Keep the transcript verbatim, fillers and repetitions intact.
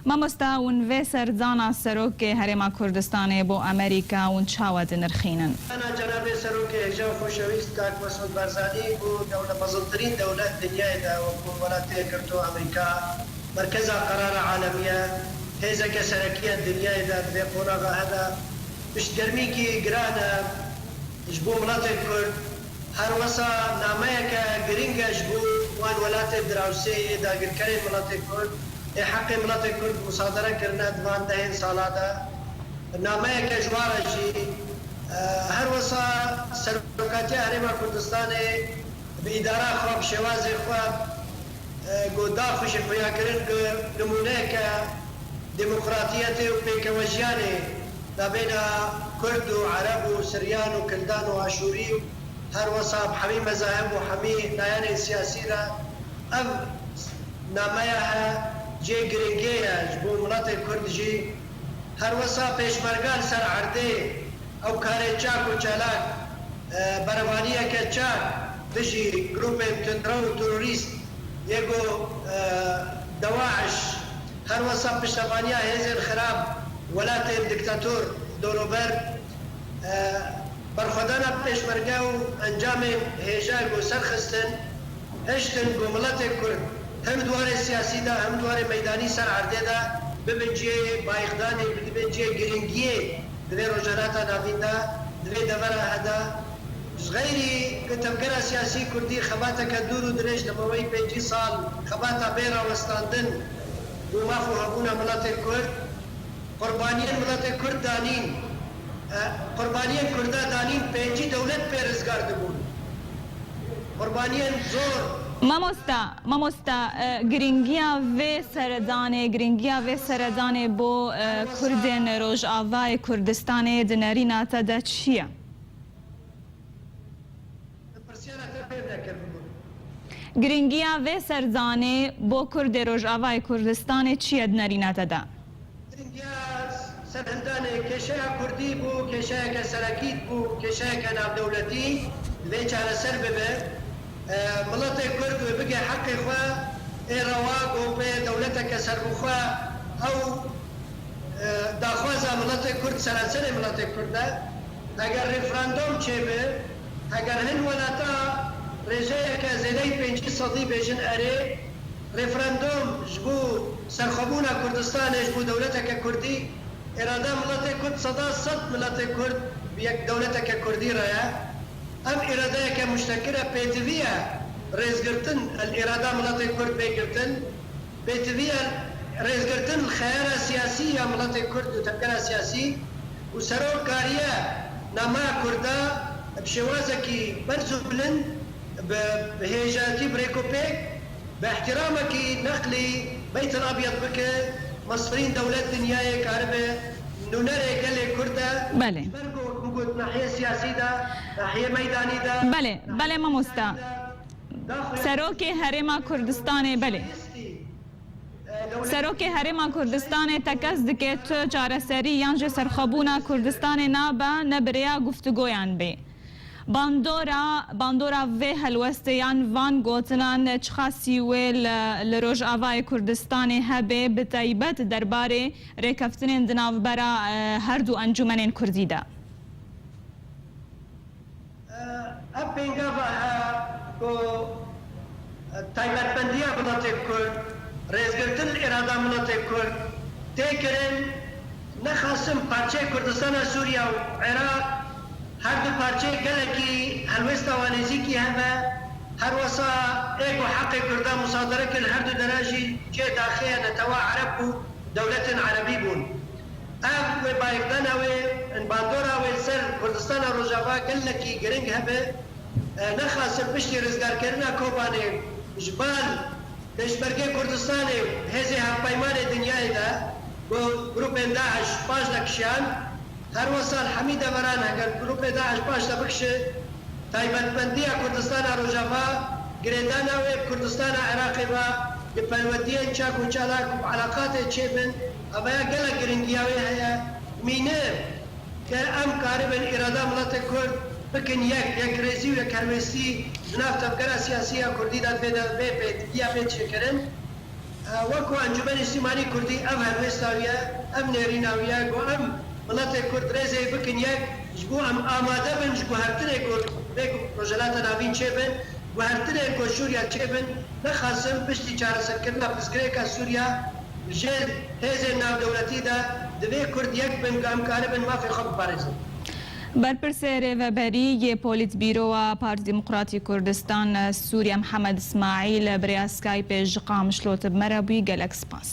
Mamosta, hûn vê serdana Serokê Herêma Kurdistanê bo Amerîka hûn çawa dinirxînin? Ana cenabê Serokê hêja û xoşewîst kak Mesûd Barzanî ku dewle-, mezintirîn dewlet dinyayê de wekû Welatê Yekgirtû Amerîka merkeza qerara alemî ye, hêzeke serekî ye dinyayê de di vê qonaxa he de piştgermîkî giran e ji bo miletê Kurd. Her wisa nameyeke giring e ji bo wan welatê dirawsê ê dagirkerên miletê Kurd, ê heqê miletê Kurd musadere kirine di van dehên sala de. Nameyeke ji wan re jî, e, her wisa Serokatiya Herêma Kurdistanê bi îdara xwe, bi şêwazê xwe, e, ku daxû jî xuyakirin ku nimûneyeke demokratiyetê û pêkewejiyanê nabêna Kurd û Ereb û Siryan û Kildan û Aşûrî û her wisa bi hemî mezahib û hemî layanên siyasî re ev nameya he cihê giringê ye ji bo miletê Kurd jî. Her wisa pêşmerga li ser erdê ew karê çak û çalak, e, berevaniyeke çak dijî grûpên tundrew û terorîst yê ku, e, DAIŞ, her wisa piştevaniya hêzên xirab, welatên diktator donober, e, berxwedana pêşmerge û encamên hêja ku serxistin, hiştin ku miletê Kurd hem di warê siyasî de hem di warê meydanî ser erdê de bibin cihê bayixdanê, bibin cihê giringiyê di vê Rojhilata Navîn de, di vê devera he de. Ji xeyrî ku tevgera siyasî Kurdî xebateke dûr û dirêj li maweyî pêncî sal xebata bê rawestandin bo maf û hebûna miletê Kurd, qurbaniyên miletê Kurd danîn, e, qurbaniyên Kurda danîn pêncî dewlet pê rizgar dibûn. Qurbaniyên zor. Mamosta, mamosta, e, giringiya vê seredanê, giringiya vê seredanê bo, e, Kurdên Rojavayê Kurdistanê di nerîna te de çi ye? Pirsyara te fêm nekir bibû. Giringiya vê serdanê bo Kurdê Rojavayê Kurdistanê çi ye di nerîna te de? Giringiya serhildanê kêşeya Kurdî bû, kêşeyeke serekî bû, kêşeyeke navdewletî divê çareser bibe. E, miletê Kurd wê bige heqê xwe, ê rewa ku bê dewleteke serbixwe, ew, e, daxwaza miletê Kurd, seranserê miletê Kurd e. Heger referandom çêbe, heger hin welata rêjeyeke zêdeyî pêncî sedî bêjin erê, referandom ji bo serxwebûna Kurdistanê, ji bo dewleteke Kurdî, îrada miletê Kurd, seda sed miletê Kurd bi yek dewleteke Kurdî re ye. Ev îradeyeke muştekir e, pêdivî ye rêzgirtin, el îrada miletê Kurd bê girtin. Pêtivî ye rêzgirtin li xeyara siyasî ya miletê Kurd û tevgera siyasî û serok kariye nameya Kurda bi şêwazekî berz û bilind, bi, bi hêjayetî, bi rêkopêk, bi ihtiramekî neqlî Beyt el Abyad bike, mestirîn dewlet dinyayê karibe nûnerê gelê Kurd e. Belê. Ji ber ku wek min got nahiyê siyasî de, nahiyê meydanî de, Belê, belê mamosta. Serokê Herêma Kurdistanê, belê. Serokê Herêma Kurdistanê tekez dike tu çareserî yan jî serxwebûna Kurdistanê nabe ne bi rêya guftûgoyan bê. Bandora, bandora vê helwestê yan van gotinan çiqasî wê li, li Rojavayê Kurdistanê hebe, bi taybet derbarê rêkeftinên di navbera, e, her du encûmenên Kurdî de? Ev pêngava he ku taybetmendiya miletê Kurd, rêzgirtin li îrada miletê Kurd tê kirin, nexasim parçeyê Kurdistana Sûriye û Iraq, her du parçeyê gelekî helwêsta wan nêzîkî hebe, her wesa ê ku heqê Kurda musadere kirin her du dera jî cihê daxê ye, netewa Ereb û dewletên Erebî bûn. Ev wê bayixdana wê, in bandora wê li ser Kurdistana Rojava gelekî giring hebe. E, nexasim piştî rizgarkirina Kobanê ji bal pêşmergê Kurdistanê û hêzê hevpeymanê dinyayê de ku grûpên DAIŞ paş de kişiyan, her wesa li hemî deveran heger grûpê DAIŞ paş de bikişe, taybetmendiya Kurdistana Rojava girêdana wê bi Kurdistana Iraqê ve di perwendiyên çak û çalak û bi eleqatê çêbin, ev ya gelek giringiya wê heye. Mîne ke em karibin îrada miletê Kurd bikin yek, yekrêzî û yekhelwêstî di nav tevgera siyasî ya Kurdî de divê de bê pêdiviya bê çêkirin. Wekî Encûmenê Sîmanî Kurdî ev helwêsta wî ye, ev nêrîna wî ye ku em miletê Kurd rêzê bikin yek, ji bo em amade bin ji guhertinê ku vê ku Rojhilata Navîn çêbin, guhertinên ku Sûriya çêbin, nexasim piştî çareserkirina pirsgirêka Sûriya jê hêzên navdewletî de divê Kurd yek bin ku em karibin mafê xwe biparêzin. Berpirsê Rêveberî yê Polîtbîroya Partî Demokratî Kurdistan Sûriye Mihemed Îsmaîl bi rêya Skypeê ji Qamişlo tib me re bûyî, gelek spas.